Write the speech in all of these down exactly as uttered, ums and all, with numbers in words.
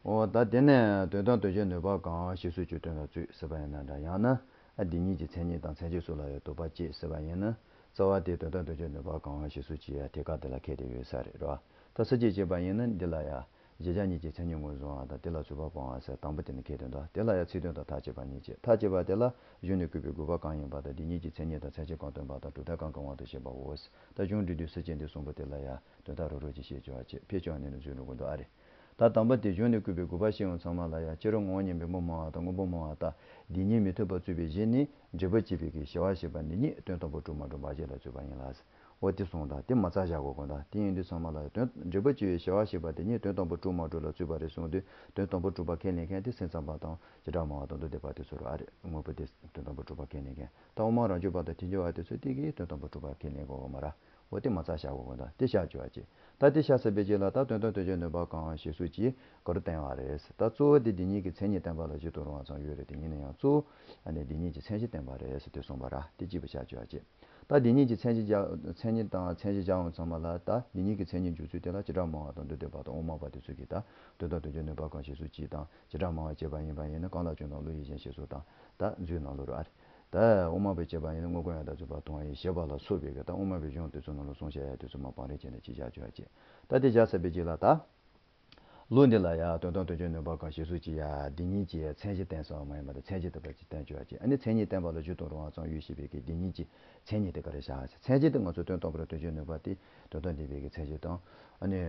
འོ་ད་དེ་ནས་དོན་དམ་དོན་བྱེད་ནུས་པ་གང་ཞེས་སོགས་ཀྱི་དོན་ལ་བཙུད་ཟེར་བ་ཡིན་ན་འདྲ། ཡང་ན་འདི་ཉིད་ཀྱི་མཚན་ཉིད་དང་མཚན་བྱེད་སོགས་ལ་ཡང་དོགས་པ་བཅད་ཟེར་བ་ཡིན་ན། རྩ་བ་དེ་དོན་དམ་དོན་བྱེད་ནུས་པ་གང་ཞེས་སོགས་ཀྱི་ཡང་ཐད་ཀར་དེ་ལ་ཁེལ་ཏེ་ཡོད་ས་རེད་རོ། ད་ས་བཅད་བྱས་པ་ཡིན་ན་འདི་ལ་ཡང་གཞལ་བྱ་ཉིད་ཀྱི་མཚན་ཉིད་ངོས་བཟུང་བ་དང་དེ་ལ་ཚུད་པ་སྤོང་བ་ཟེར་དང་པོ་དེ་ནི་ཁེལ་དོན་དང་ཐག་བཅད་པ་གཉིས་བྱས། ཐག་བཅད་པ་དེ་ལ་གཞུང་ནས་བཀོད་པའི་དགོས་པ་གང་ཡིན་པ་དང་འདི་ཉིད་ཀྱི་མཚན་ཉིད་དང་མཚན་བྱེད་གང་སྟོན་པ་དང་གྲུབ་མཐའ་གང་གི་དབང་དུ་བྱས་པའོ། ད་གཞུང་འབྲི་དུས་ས་བཅད་འདི་གསུམ་པོ་དེ་ལ་ཡང་དོན་དག་རོབ་རོབ་ཀྱིས་བཤད་ཆོག་པ་བྱས། ཕལ་ཆེ་བ་ནས་ནི་འཛུལ་འགྲོ་དགོས་འདུག་ཨ་རེད། ད་དང་པོ་དེ་གཞུང་ནས་བཀོད་པའི་དགོས་པ་བཤད་ཡོང་ཚང་མ་ལ་ཡང་སྤྱིར་ངོ་བོ་ཉིད་འབྲིང་པོ་སྨྲ་བ་དང་སྔོན་པོ་སྨྲ་བ་དང་འདི་ཉིད་མི་མཐུན་པར་རྩོད་པའི་གཞི་ནི་འབྲེལ་པ་བྱེད་པའི་གི་བྱ་བ་བྱེད་པ་འདི་ཉིད་དོན་དམ་པར་གྲུབ་མ་གྲུབ་འབའ་ཞིག་ལ་རྩོད་པ་ཡིན་ལ། འོ་དེ་གསུངས་དང་དེ་མ་རྩ་བཞག་དགོས་གོ། ད་དེ་ཡིན་དུས་ཚང་མ་ལ་ཡང་དོན་འབྲེལ་པ་བྱེད་པའི་བྱ་བ་བྱེད་པ་དེ་ཉིད་དོན་དམ་པར་གྲུབ་མ་གྲུབ་ལ་རྩོད་པ་རེད་གསུངས་དུས་དོན་དམ་པར་གྲུབ་པ་ཁས་ལེན་མཁན་དེ་སེམས་ཙམ་པ་དང་བྱེ་བྲག་སྨྲ་བ་དང་མདོ་སྡེ་པ་དེ་ཚོ་རེད་ཨ་རེད། དངོས་པོ་དེ་དོན་དམ་པར་གྲུབ་པ་ཁས་ལེན་མཁན་ད་དབུ་མ་རང་རྒྱུད་པ་དང་ཐལ་འགྱུར་བ་དེ་ཚོ་དེ་གིས་དོན་དམ་པར་གྲུབ་པ་ཁས་ལེན་དགོས་གོ་མ་རེད། འོ་དེ་མ་རྩ་བཞག་དགོས་གོ། ད་དེ་བཞག་ཆོག་པ་བྱས། ད་དེ་བཞག་ཚར་བའི་རྗེས་ལ་ད་དོན་དམ་དོན་བྱེད་ནུས་པ་གང་ཞེས་སོགས་ཀྱིས་ག་རེ་བསྟན་པ་རེད་ཟེར། ད་གཙོ་བོ་དེ་འདི་ཉིད་ཀྱི་མཚན་ཉིད་བསྟན་པ་ལ་གཞི་དང་རུང་བ་ཙམ་ཡོད་རེད། དེ་ཡིན་ན་ཡང་གཙོ་བོ་ཨ་ནི་འདི་ཉིད་ཀྱི་མཚན་གཞི་བསྟན་པ་རེད་ཟེར་དེ་གསུངས་པ་རེད། དེ་གཅིག་པ་བཞག་ཆོག་པ་བྱས། ད་འདི་ཉིད་ཀྱི་མཚན་གཞི་བཞག་མཚན་ཉིད་དང་མཚན་གཞི་བཞག་ཡོང་ཚང་མ་ལ་ད་འདི་ཉིད་ཀྱི་མཚན་ཉིད་འཇོག་ཚུལ་དེ་ལ་བྱེ་བྲག་སྨྲ་བ་དང་མདོ་སྡེ་པ་དང་དབུ་མ་པ་དེ་ཚོ་གིས་ད་དོན་དམ་དོན་བྱེད་ནུས་པ་གང་ཞེས་སོགས་ཀྱིས་དང་བྱེ་བྲག་སྨྲ་བ་བྱས་པ་ཡིན་པ་ཡིན་ན་གང་ལ་སྐྱོན་དང་བློ་ཡི་ཞེན་ཞེས་སོགས་དང་ད་མཛོད་ནང་ལོགས་རུ་ཨ་རེད། ད་དབུ་མ་པས་བྱས་པ་ཡིན་ན་དངོས་ཀུན་ཡང་དག་རྫོགས་པ་དང་ཡེ་ཤེས་པ་ལ་སོགས་པའི་གི་ད་དབུ་མ་པའི་གཞུང་དེ་ཚོ་ནང་ལ་གསུངས་བཞག་ཡ་དེ་ཚོ་མ་བང་རིམ་བྱས་ནས་ཅིག་བཞག་ཆོག་པ་བྱས། ད་དེ་བཞག་ཚར་བའི་རྗེས་ལ་ད། ལུགས་འདི་ལ་ཡང་དོན་དམ་དོན་བྱེད་ནུས་པ་གང་ཞེས་སོགས་ཀྱི་ཡ་འདི་ཉིད་ཀྱི་མཚན་གཞི་བསྟན་སོང་བ་མ་ཡིན་པ་དང་མཚན་གཞི་དེ་པ་ཅིག་བསྟན་ཆོག་པ་བྱས། ཨ་ནི་མཚན་ཉིད་བསྟན་པ་ལ་གཞི་དང་རུང་བ་ཙམ་ཡོད་ཞེས་པའི་གི་འདི་ཉིད་ཀྱི་མཚན་ཉིད་དེ་ག་རེ་བཞག་ཟེར། མཚན་གཞི་དེ་ང་ཚོ་དོན་དམ་པར་དོན་བྱེད་ནུས་པ་དེ་དོན་དམ་བདེན་པའི་གི་མཚན་གཞི་དང་། ཨ་ནི།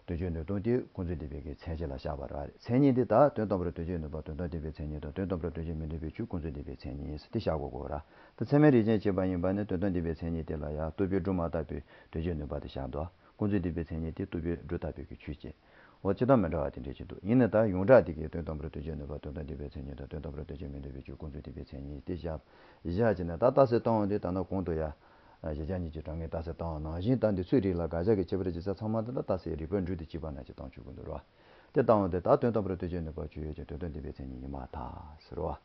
དོན་བྱེད་ནུས་སྟངས་དེ་ཀུན་རྫོབ་བདེན་པའི་གི་མཚན་གཞི་ལ་བཞག་པ་རེད། མཚན་ཉིད་དེ་དག་དོན་དམ་པར་དོན་བྱེད་ནུས་པ་དོན་དམ་བདེན་པའི་མཚན་ཉིད་དང་དོན་དམ་པར་དོན་བྱེད་མི་ནུས་པའི་ཆོས་ཀུན་རྫོབ་བདེན་པའི་མཚན་ཉིད་ཟེར་དེ་བཞག་དགོས་ཀྱི་རེད། ད་ཚད་མའི་རིགས་ཅན་བྱས་པ་ཡིན་པ་ནི་དོན་དམ་བདེན་པའི་མཚན་ཉིད་དེ་ལ་ཡང་རྟོག་པས་སྒྲུབ་མ་ཐག་པའི་དོན་བྱེད་ནུས་པ་དེ་བཞག་འདུག་ཀུན་རྫོབ་བདེན་པའི་མཚན་ཉིད་དེ་རྟོག་པས་སྒྲུབ་ཐག་པའི་གི་ཆོས་ཅན། འོ་སྤྱིར་བཏང་མི་འདྲ་བ་དེ་འདྲ་ཅིག་འདུག་ཡིན་ན་ད་ཡོངས་གྲགས་དེ་གའི་དོན་དམ་པར་དོན་བྱེད་ནུས་པ་དོན་དམ་བདེན་པའི་མཚན་ཉིད་དང་དོན་དམ་པར་དོན་བྱེད་མི་ནུས་པའི་ཆོས་ཀུན་རྫོབ་བདེན་པའི་མཚན་ཉིད་དེ་བཞག་བཞག་བྱས་ན་ད་རྟགས་གསལ་བཏང་བ་དེ་ད་ནི་གོང་དུ་ཡང་གཞལ་བྱ་ཉིད་ཀྱི་གྲངས་ངེས་རྟགས་གསལ་བཏང་བ་ནང་བཞིན་ད་འདི་ཚོའི་རིགས་ལ་དགག་བྱ་གི་ཁྱད་པར་གྱི་ས་ཚང་མ་དེ་ལ་རྟགས་གསལ་རིགས་པས་འགྲུབ་སྟེ་གཅིག་པ་ན་གཅིག་བཏང་ཆོག་གི་འདུག་རོ། དེ་བཏང་བ་དེ་ད་དོན་དམ་པར་དོན་བྱེད་ནུས་པ་ཆོས་ཡོད་ཀྱང་དོན་དམ་བདེན་པའི་མཚན་ཉིད་ཡིན་པར་ཐལ་ཟེར་རོ།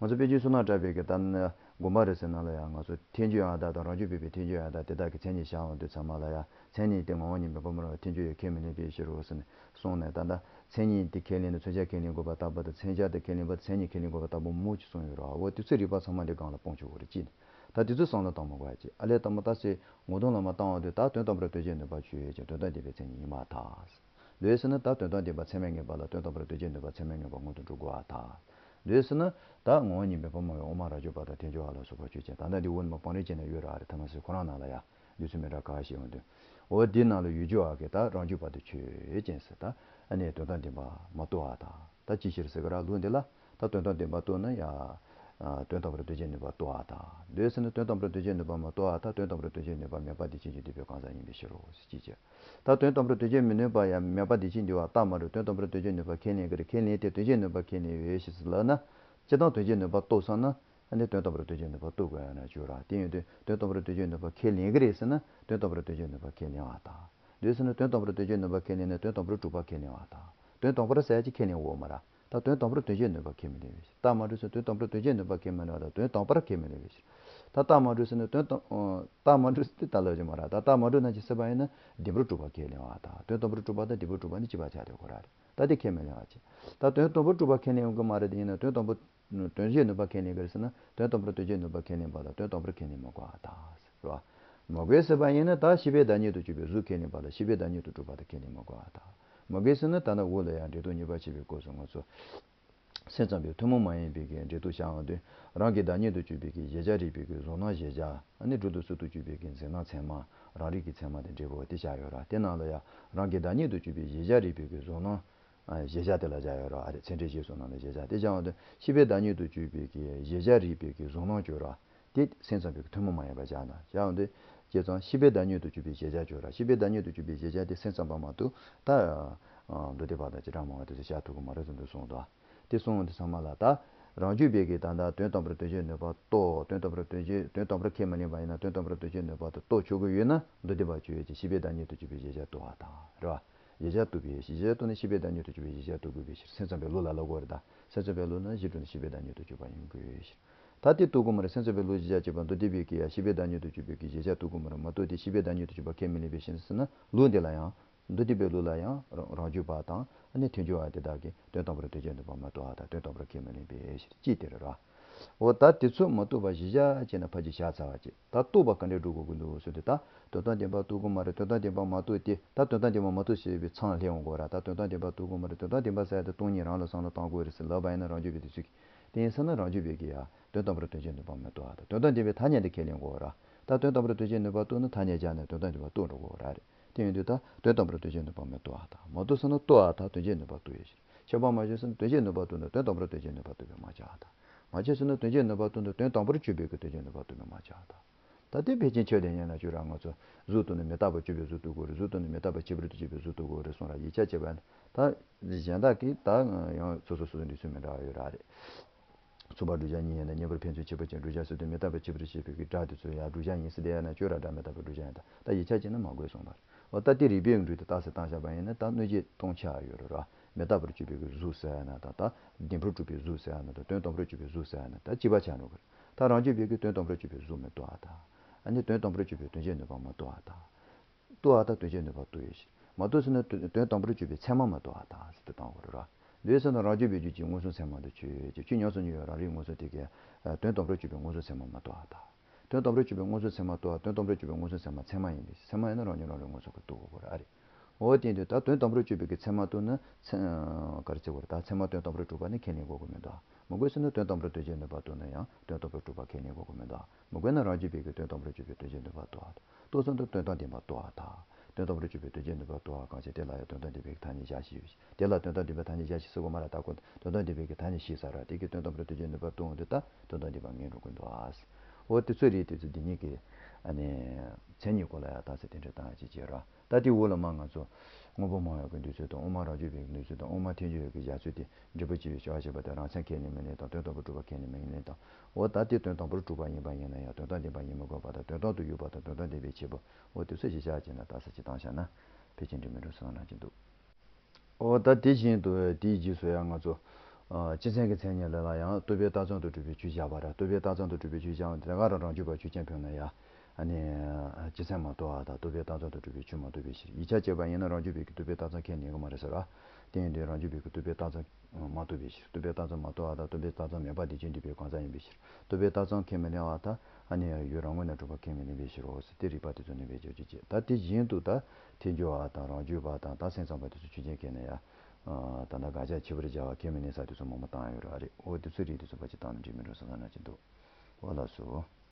ང་ཚོ་དཔེ་ཆའི་བསོད་ནམས་གྲགས་པའི་གི་ད་ནི་དགོངས་པ་རེད་ཟེར་ན་ལ་ཡང་ང་ཚོ་ཐལ་འགྱུར་ཡང་དག་དང་རང་རྒྱུད་པའི་ཐལ་འགྱུར་ཡང་དག་དེ་དག་གི་མཚན་ཉིད་བཞག་འོང་དུས་ཚང་མ་ལ་ཡང་མཚན་ཉིད་དེ་ངོ་བོ་ཉིད་མེད་པ་མ་རེད་པ་ཐལ་འགྱུར་ཡང་ཁས་མི་ལེན་པའི་ཕྱིར་རོ་ཟེར་ནས་གསུངས་ནས། ད་ལྟ་མཚན་ཉིད་དེ་ཁས་ལེན་ནས་མཚོན་བྱ་ཁས་ལེན་དགོས་པ་ལྟ་བུ་དང་མཚོན་བྱ་དེ་ཁས་ལེན་པ་མཚན་ཉིད་ཁས་ལེན་དགོས་པ་ལྟ་བུ་མང་པོ་ཅིག་གསུངས་ཡོད་རེད་བ། འོ་དེ་ཚོའི་རིགས་པ་ཚང་མ་འདི་སྒང་ལ་སྤོང་ཆོག་གི་རེད་ཅེས་ནས། ད་དེ་ཚོའི་བསམ་བློ་བཏང་མ་དགོས་ཅེས། ཨ་ལས་ལྟ་མ་ལྟ་སའི་ངོ་གདོང་ལ་མ་བཏང་བ་དེ་ད་དོན་དམ་པར་དོན་བྱེད་ནུས་པ་ཆོས་ཡོད་ཀྱང་དོན་དམ་བདེན་པའི་མཚན་ཉིད་ཡིན་པར་ཐལ། འདོད་ཟེར་ན་ད་དོན་དམ་བདེན་པ་ཚད་མས་ངེས་པ་ལ་དོན་དམ་པར་དོན་བྱེད་ནུས་པ་ཚད་མས་ངེས་པ་སྔོན་དུ་འགྲོ་དགོས་པར་ཐལ། འདོད་ཟེར་ན་ད་ངོ་བོ་ཉིད་མེད་པ་མ་ཡིན་དབུ་མ་རང་རྒྱུད་པ་དང་ཐལ་འགྱུར་བ་ལ་སོགས་པ་ཆོས་ཅན། ད་ལྟ་འདི་འོ་ནི་མ་བང་རིམ་བྱས་ནས་ཡོད་ར་རེད། ཐ་མ་སི་ཁོ་རང་ནང་ལ་ཡ་འདོད་ཚུལ་མི་འདྲ་ག་ཞིག་ཡོང་དུས། འོ་འདི་ནང་ལ་ཡོད་རྒྱུ་བ་གི་ད་རང་རྒྱུད་པ་དེ་ཆོས་ཅན་ཟེར་ད་ཨ་ནི་དོན་དམ་བདེན་པ་མ་རྟོགས་པར་ཐལ། ད་ཅི་ཕྱིར་ཟེར་ག་ར་ལུགས་འདི་ལ་ད་དོན་དམ་བདེན་པ་རྟོགས་ན་ཡ། ཨ་དོན་དམ་པར་དོན་བྱེད་ནུས་པ་རྟོགས་པར་ཐལ། འདོད་ཟེར་ན་དོན་དམ་པར་དོན་བྱེད་ནུས་པ་མ་རྟོགས་པར་ཐལ། དོན་དམ་པར་དོན་བྱེད་ནུས་པ་མེད་པ་དེ་ཕྱིན་ཅི་ལོག་པའི་གང་ཟག་ཡིན་པའི་ཕྱིར་རོ་ཟེར་ཅི་བྱ། ད་དོན་དམ་པར་དོན་བྱེད་མི་ནུས་པ་ཡང་མེད་པ་དེ་ཕྱིན་ཅི་ལོག་རྟགས་མ་གྲུབ་དོན་དམ་པར་དོན་བྱེད་ནུས་པ་ཁས་ལེན་གྱི་རེད། ཁས་ལེན་ཏེ་དོན་བྱེད་ནུས་པ་ཁས་ལེན་ཡོད་ཞེས་ལབ་ན། སྤྱིར་བཏང་དོན་བྱེད་ནུས་པ་རྟོགས་སོང་ན་ཨ་ནི་དོན་དམ་པར་དོན་བྱེད་ནུས་པ་རྟོགས་དགོས་ཡ་ན་བྱོས་ར། དེ་ཡིན་དུས་དོན་དམ་པར་དོན་བྱེད་ནུས་པ་ཁས་ལེན་གྱི་རེད་ཟེར་ན་དོན་དམ་པར་དོན་བྱེད་ནུས་པ་ཁས་ལེན་པར་ཐལ། འདོད་ཟེར་ན་དོན་དམ་པར་དོན་བྱེད་ནུས་པ་ཁས་ལེན་ན་དོན་དམ་པར་གྲུབ་པ་ཁས་ལེན་པར་ཐལ། དོན་དམ་པར་ཟེར་ཡ་ཅིག་ཁས་ལེན་དགོས་མ་ར། ད་དོན་དམ་པར་དོན་བྱེད་ནུས་པ་ཁས་མི་ལེན་པའི་ཕྱིར། རྟགས་མ་གྲུབ་ཟེར་དོན་དམ་པར་དོན་བྱེད་ནུས་པ་ཁས་མི་ལེན་པ་དང་དོན་དམ་པར་ཁས་མི་ལེན་པའི་ཕྱིར། ད་རྟགས་མ་གྲུབ་ཟེར་ན་དོན་དམ་རྟགས་མ་གྲུབ་ཟེར་དེ་ད་ལབ་ཀྱི་མ་རེད། ད་རྟགས་མ་གྲུབ་ན་ཅི་ཟེར་བ་ཡིན་ན་བདེན་པར་གྲུབ་པ་ཁས་ལེན་པར་ཐལ། དོན་དམ་པར་གྲུབ་པ་དང་བདེན་པར་གྲུབ་པ་ནི་གཅིག་པ་ཆགས་བསྡད་ཡོད་རེད། ད་དེ་ཁས་མི་ལེན་པ་བྱེད། ད་དོན་དམ་པར་གྲུབ་པ་ཁས་ལེན་ཡོང་གི་མ་རེད། དེ་ཡིན་ན་དོན་དམ་པར་དོན་བྱེད་ནུས་པ་ཁས་ལེན་གྱི་རེད་ཟེར་ན་དོན་དམ་པར་དོན་བྱེད་ནུས་པ་ཁས་ལེན་པ་ལ་དོན་དམ་པར་ཁས་ལེན་མི་དགོས་པར་ཐལ་ཟེར་བ། མི་དགོས་ཟེར་བ་ཡིན་ན་ད་ཤེས་པའི་བདག་ཉིད་དུ་གྱུར་པའི་གཟུགས་ཁས་ལེན་པ་ལ་ཤེས་པའི་བདག་ཉིད་དུ་གྲུབ་པ་དེ་ཁས་ལེན་མི་དགོས་པར་ཐལ། མི་དགོས་ཟེར་ན་ད་ནི་འོག་ལ་ཡང་འབྲེལ་ལྡོག་གཉིས་པ་བྱེད་པའི་སྐབས་སུ་ང་ཚོ། སེམས་ཙམ་པའི་ཐུན་མོང་མ་ཡིན་པའི་གི་འབྲེལ་ལྡོག་བྱ་བ་དེ། རང་གི་བདག་ཉིད་དུ་གྱུར་པའི་གི་གཞལ་བྱ་རིག་པའི་གི་གཟུང་སྣང་གཞལ་བྱ། ཨ་ནི་སྒྲུབ་ཏུ་ཚུལ་དུ་གྱུར་པའི་གི་འཛིན་སྣང་ཚད་མ། རང་རིག་གི་ཚད་མ་དེ་འབྲེལ་བ་དེ་བཞག་ཡོད་ར། དེ་ནང་ལ་ཡང་རང་གི་བདག་ཉིད་དུ་གྱུར་པའི་གཞལ་བྱ་རིག་པའི་གི་གཟུང་སྣང་། ཨ་གཞལ་བྱ་དེ་ལ་བཞག་ཡོད་ར། ཨ་རེ་ཚད་འབྲས་གཞལ་གཟུང་སྣང་ལ་གཞལ་བྱ་དེ་བཞག་འོང་དུས་ཤེས་པའི་བདག་ཉིད་དུ་གྱུར་པའི་གི་གཞལ་བྱ་རིག་པའི་གི་གཟུང་སྣང་གྱུར་ར། དེ་སེམས་ཙམ་པའི་གི་ཐུན་མོང་མ་ཡིན་པ་བཞག་ན་བཞག་འོང་དུས་བྱས་ཙང་ཤེས་པའི་བདག་ཉིད་དུ་གྱུར་པའི་གཞལ་བྱ་གྱུར་ར། ཤེས་པའི་བདག་ཉིད་དུ་གྱུར་པའི་གཞལ་བྱ་དེ་སེམས་ཙམ་པ་མ་གཏོགས་ད། ཨ་མདོ་སྡེ་པ་དང་བྱེ་བྲག་སྨྲ་བ་དེ་ཚོས་བཞག་ཐུབ་ཀྱི་མ་རེད་ཟེར་འདུག་གསུངས་འདུག་དེ་གསུངས་འོང་དུས་ཚང་མ་ལ་ད། རང་རྒྱུད་པའི་གི་ད་ལྟ་དོན་དམ་པར་དོན་བྱེད་ནུས་པ་རྟོགས། དོན་དམ་པར་དོན་བྱེད་དོན་དམ་པར་ཁས་མི་ལེན་པ་ཡིན་ན་དོན་དམ་པར་དོན་བྱེད་ནུས་པ་དེ་རྟོགས་ཆོག་གི་ཡོད་ན་མདོ་སྡེ་པ་ཆོས་ཅན། ཤེས་པའི་བདག་ཉིད་དུ་གྱུར་པའི་གཞལ་བྱ་རྟོགས་པར་ཐལ། རེད་བ། གཞལ་བྱ་རྟོགས་པའི་གཞལ་བྱ་རྟོགས་ནས་ཤེས་པའི་བདག་ཉིད་དུ་གྱུར་པའི་གཞལ་བྱ་རྟོགས་དགོས་པའི་ཕྱིར། སེམས་ཙམ་པའི་ལུགས་ལ་ལབ་དགོས་རེད་ད། སེམས་ཙམ་པའི་ལུགས་ན་གཞི་གྲུབ་ནས་ཤེས་པའི་བདག་ཉིད་དུ་གྱུར་པ་ཡིན་དགོས་པའི་ཕྱིར། ད་དེ་རྟོགས་དགོས་མ་རེད། སེམས་ཙམ་པའི་ལུགས་གཞལ་བྱ་བྱེད་པ་མདོ་སྡེ་པའི་གི་ཡ་ཤེས་པའི་བདག་ཉིད་དུ་གྱུར་པའི་གི་གཞལ་བྱ་རྟོགས་དགོས་མ་རེད། མ་རྟོགས་དེ་ཤེས་པའི་བདག་ཉིད་དུ་གྱུར་པ་ཁས་མི་ལེན་པའི་ཕྱིར་ཟེར་ན་ལུགས་འདི་ལ་ཡང་། མདོ་སྡེ་པའི་ལུགས་ལ་ཡང་རང་རང་རྒྱུད་པ་དང་ཨ་ནི་ཐལ་འགྱུར་བ་དེ་དག་གིས་དོན་དམ་པར་དོན་བྱེད་ནུས་པ་མ་རྟོགས་པ་དང་དོན་དམ་པར་ཁས་མི་ལེན་པའི་ཕྱིར་ཅེས་དེ་རེད་ར། འོ་ད་དེ་ཚོ་མ་རྟོགས་པ་གཞི་བཞག་བྱས་ན་ཕར་ཅིག་བཞག་ཚར་བ་ཅིག་ད་རྟོགས་པ་ག་འདྲས་འགྲོ་དགོས་ཀྱི་འདུག་ཟེར་དུས་ད་དོན་དམ་བདེན་པ་རྟོགས་དགོས་མ་རེད། དོན་དམ་བདེན་པ་མ་རྟོགས་ཏེ་ད་དོན་དམ་བདེན་པ་མ་རྟོགས་ཞེས་པའི་མཚང་ལྷད་འོང་དགོས་ར། ད་དོན་དམ་བདེན་པ་རྟོགས་དགོས་མ་རེད། དོན་དམ་བདེན་པ་ཟེར་ཡ་དེ་སྟོང་ཉིད་རང་ལ་བསམ་བློ་བཏང་དགོས་རེད་ཟེར་ལབ་པ་ཡིན་ན་རང་རྒྱུད་པའི་དེ་ཚོས་ཀྱིས། དེ་ཡིན་ས་ན་རང་རྒྱུད་པའི་གི་ཡ་དོན་དམ་པར་དོན་བྱེད་ནུས་པ་མི་རྟོགས་པ་དང་དོན་དམ་བདེན་པའི་ཐ་སྙད་དེ་ཁས་ལེན་དགོས་ར། ད་དོན་དམ་པར་དོན་བྱེད་ནུས་པ་རྟོགས་ན་ཐ་སྙད་སྦྱར་ནས་དོན་དམ་བདེན་པ་རྟོགས་འགྲོ་དགོས་ར་རེད། དེ་ཡིན་དུས་ད་དོན་དམ་པར་དོན་བྱེད་ནུས་པ་མི་རྟོགས་པ་དང་མ་རྟོགས་ས་ན་རྟོགས་པ་དང་དོན་བྱེད་ནུས་པ་རྟོགས་ཡོད་ཕྱིར། ཁྱད་པར་མ་བྱུང་ས་ན་དོན་བྱེད་ནུས་པ་རྟོགས་ན་དོན་དམ་པར་དོན་བྱེད་ནུས་པ་རྟོགས་པས་མ་ཁྱབ་པ་དང་། མ་ཁྱབ་ས་ན་དོན་བྱེད་ནུས་པ་རྟོགས་ན་དོན་དམ་པར་གྱུར་པའི་གི་དོན་བྱེད་ནུས་པ་རྟོགས་པས་མ་ཁྱབ་པ་དང་། ད་དེ་ཕལ་ཆེར་ཆོས་དེ་ཉན་ན་ཆོས་ར་ང་ཚོ་གཟུགས་རྟོགས་ན་མི་རྟག་པར་གྱུར་པའི་གཟུགས་རྟོགས་དགོས་རེད། གཟུགས་རྟོགས་ན་མི་རྟག་པར་ཁྱད་པར་དུ་གྱུར་པའི་གཟུགས་རྟོགས་དགོས་རེད་གསུངས་ར། ཡིག་ཆ་བྱས་པ་ཡིན་ན་ད་གཞན་དག་གིས་ད་ཡང་སོ་སོ་སོ་སོ་འདི་ཚོ་མི་འདྲ་བ་ཡོད་ར་རེད། མཚུངས་པ་བསྒྲུབ་བྱ་གཉིས་ཡིན་ན་གཉེན་པོར་ཕན་ཚུན་ཁྱད་པར་ཅན་བསྒྲུབ་བྱ་ཟེར་དུས་མི་རྟག་པའི་ཁྱད་པར་ཕྱེད་པའི་གི་སྒྲ་དེ་ཚོ་ཡང་བསྒྲུབ་བྱ་ཡིན་ཟེར་དེ་ཡང་ན་ཁྱོད་ར་སྒྲ་མི་རྟག་པའི་བསྒྲུབ་བྱ་ཡིན་ད་ད་ཡིག་ཆ་བྱས་ན་མ་དགོས་གསུངས་པ་རེད། འོ་ད་དེ་རིགས་པས་འགྲོས་དེ་རྟགས་གསལ་བཏང་བཞག་པ་ཡིན་ན་ད་གནོད་བྱེད་སྟོང་ཆ་ཡོད་རེད་ར། མི་རྟག་པར་གྱུར་པའི་གི་གཟུགས་ཟེར་ཡ་ན་ད་ད་བདེན་པར་གྲུབ་པའི་གཟུགས་ཟེར་ཡ་ན་ད་དོན་དམ་པར་གྱུར་པའི་གཟུགས་ཟེར་ཡ་ན་ད་གཅིག་པ་ཆགས་འགྲོ་གི་རེད། ད་རང་རྒྱུད་པའི་གི་དོན་དམ་པར་གྱུར་པའི་གཟུགས་མི་རྟོགས་པ་དང་། ཨ་ནི་དོན་དམ་པར་གྱུར་པའི་དོན་བྱེད་ནུས་པ་མི་རྟོགས་པ་དང་། རྟོགས་པ་དང་དོན་བྱེད་ནུས་པ་རྟོགས་ཡོད་ཕྱིར། མ་རྟོགས་ཟེར་ན་དོན་དོན་དམ་པར་གྱུར་པའི་ཚད་མ་མ་རྟོགས་པ་དང་ཟེར་དུ་བཏང་དགོས་རེད་ར། འདོད་ཟེར་ན་རང་རྒྱུད་པའི་རྒྱུད་ཀྱི་མངོན་སུམ་ཚད་མ་དང་ཆོས་ཅན། ཆོས་ཉམས་སུ་མྱོང་བའི་རང་རིག་མངོན་སུམ་དེ་གའི་དོན་དམ་པར་གྱུར་པའི་མངོན་སུམ་ཚད་མ་མ་རྟོགས་པ་དང་། དོན་དམ་པར་གྱུར་པའི་མངོན་སུམ་ཚད་མ་རྟོགས་པ་དོན་དམ་པར་གྱུར་པའི་མངོན་སུམ་ཚད་མ་ཚད་མ་ཡིན་པས་ཚད་མ་ཡིན་ན་རང་ཉིད་རང་རིག་མངོན་སུམ་གྱིས་རྟོགས་དགོས་རེད་ཨ་རེད། འོ་དེ་འདུག་ད་དོན་དམ་པར་གྱུར་པའི་གི་ཚད་མ་རྟོགས་ན་ཚད་ག་རེ་ཟེར་དགོས་རེད། ད་ཚད་མ་དོན་དམ་པར་གྲུབ་པ་ནི་ཁས་ལེན་དགོས་ཀྱི་མི་འདུག་མི་དགོས་ཟེར་ན་དོན་དམ་པར་དོན་བྱེད་ནུས་པ་རྟོགས་ན་ཡང་དོན་དམ་པར་གྲུབ་པ་ཁས་ལེན་དགོས་ཀྱི་མི་འདུག་མི་དགོས་ན་རང་རྒྱུད་པའི་གི་དོན་དམ་པར་གྱུར་པའི་དོན་བྱེད་ནུས་པ་རྟོགས་པ་དང་། རྟོགས་ཚུལ་དུ་དོན་དམ་བདེན་པ་རྟོགས་པ་དང་། དོན་དམ་པར་གྱུར་པའི་དོན་བྱེད་ནུས་པ་རྟོགས་པ་གང་ཞིག་དེ་ལ་ཡང་དོན་དམ་བདེན་པའི་གི་ཐ་སྙད་བཞག་ཞེས་ཡོད། དེ་ལ་དོན་དམ་བདེན་པའི་ཐ་སྙད་བཞག་ཞེས་ཟེར་དགོས་མ་རེད། ད་ཁོ་དོན་དམ་བདེན་པའི་གི་ཐ་སྙད་བཞག་ས་ར་དེ་གི་དོན་དམ་པར་དོན་བྱེད་ནུས་པ་རྟོགས་འོང་དུས་ད་དོན་དམ་བདེན་པ་ངེས་འགྲོ་གི་འདུག་ཨ། འོ་དེ་ཚོ་རེད། དེ་ཚོ་འདི་ཉིད་ཀྱི་ཨ་ནི་མཚན་ཉིད་སྐོར་ལ་ཡང་རྟགས་གསལ་དེ་འདྲ་བཏང་ཡ་ཅིག་བྱས་ར། ད་དེ་འོག་ལ་མ་ང་ཚོ་དངོས་པོ་སྨྲ་བ་གི་འདོད་ཚུལ་དང་དབུ་མ་རང་རྒྱུད་པའི་འདོད་ཚུལ་དང་དབུ་མ་ཐལ་འགྱུར་བའི་གི་བཞག་ཚུལ་དེ་འབྲས་བུ་སྐྱེ་བའི་སྐྱེ་བ་ཞེས་པ་དེ་རང་མཚན་ཁས་ལེན་མི་ལེན་དང་དོན་དམ་པར་གྲུབ་པ་ཁས་ལེན་མི་ལེན་དང་། འོ་ད་དེ་དོན་དམ་པར་གྲུབ་པ་ཡིན་པ་ཡིན་ན་ཡང་དོན་དམ་བདེན་པ་ཡིན་མི་དགོས་པ་དང་དོན་དམ་དུ་ཡོད་པ་དང་དོན་དམ་བདེན་པའི་ཁྱད་པར། འོ་དེ་ཚོ་གཞི་བཞག་བྱས་ན་རྟགས་གསལ་གྱི་བཏང་བཞག་ན་ཕལ་ཆེར་འགྲིག་མི་འགྲིག་བསམ་ན་གྱི་འདུག་འོ་ད་དེ་བཞིན་དུ་དེའི་རྗེས་སུ་ཡང་ང་ཚོ་ཨ་སྤྱི་མཚན་གྱི་མཚན་ཉིད་ལ་ལ་ཡང་རྟོག་པའི་རྟགས་ཙམ་དུ་གྲུབ་པའི་ཆོས་བཞག་པ་ར། རྟོག་པའི་རྟགས་ཙམ་དུ་གྲུབ་པའི་ཆོས་བཞག་པ་དེ་ག་རང་རང་རྒྱུད་པ་ཆོས་ཅན་ཕུད་ན་ཡང་ཨ་ནི་སྤྱི་མཚན་མ་རྟོགས་པ་དང་རྟོག་པའི་རྟགས་ཙམ་དུ་གྲུབ་པའི་ཆོས་མ་རྟོགས་པའི་ཕྱིར། ཡིག་ཆ་བྱས་པ་ཡིན་ན་རང་རྒྱུད་པའི་གི་རྟོག་པའི་རྟགས་ཙམ་ཁས་ལེན་གྱི་མ་རེད་ཟེར་ར། དེ་ཡིན་དུས་རང་རྒྱུད་པའི་གི་རྟོག་པའི་རྟགས་ཙམ་མ་རྟོགས་པའི་ཕྱིར། རྟོག་པའི་རྟགས་ཙམ་མ་རྟོགས་པ་དང་རྟོག་པའི་རྟགས་ཙམ་མེད་པ་དེ་རྒྱུན་ལྡན་པའི་གང་ཟག་ཡིན་པའི་ཕྱིར། རྟོག་པའི་རྟགས་ཙམ་ཁས་མི་ལེན་པ་དང་ཨ་ནི་ཡུལ་རང་ངོས་ནས་གྲུབ་པ་ཁས་མི་ལེན་པའི་ཕྱིར་རོ་ཟེར་དེ་རིགས་པ་དེ་ཚོ་ནི་བེད་སྤྱོད་ཅིག་བྱེད། ད་དེ་བཞིན་དུ་ད་ཐལ་འགྱུར་བ་དང་རང་རྒྱུད་པ་དང་ད་སེམས་ཙམ་པ་དེ་ཚོ་ཆོས་ཅན་ཁས་ལེན་ཡ། ད་ལྟ་དགག་བྱ་ཁྱད་པར་སྦྱར་བ་ཁས་མི་ལེན་ས་དེ་ཚོ་མང་པོ་བཏང་ཡོད་ར་རེད། འོ་དེ་ཚོ་རིགས་དེ་ཚོ་ཕར་ཅིག་བཏང་ན་འགྲིག་མི་འགྲིག་བསམ་ས་ན་ཅི་འདུག་འོ་ལགས་སོ།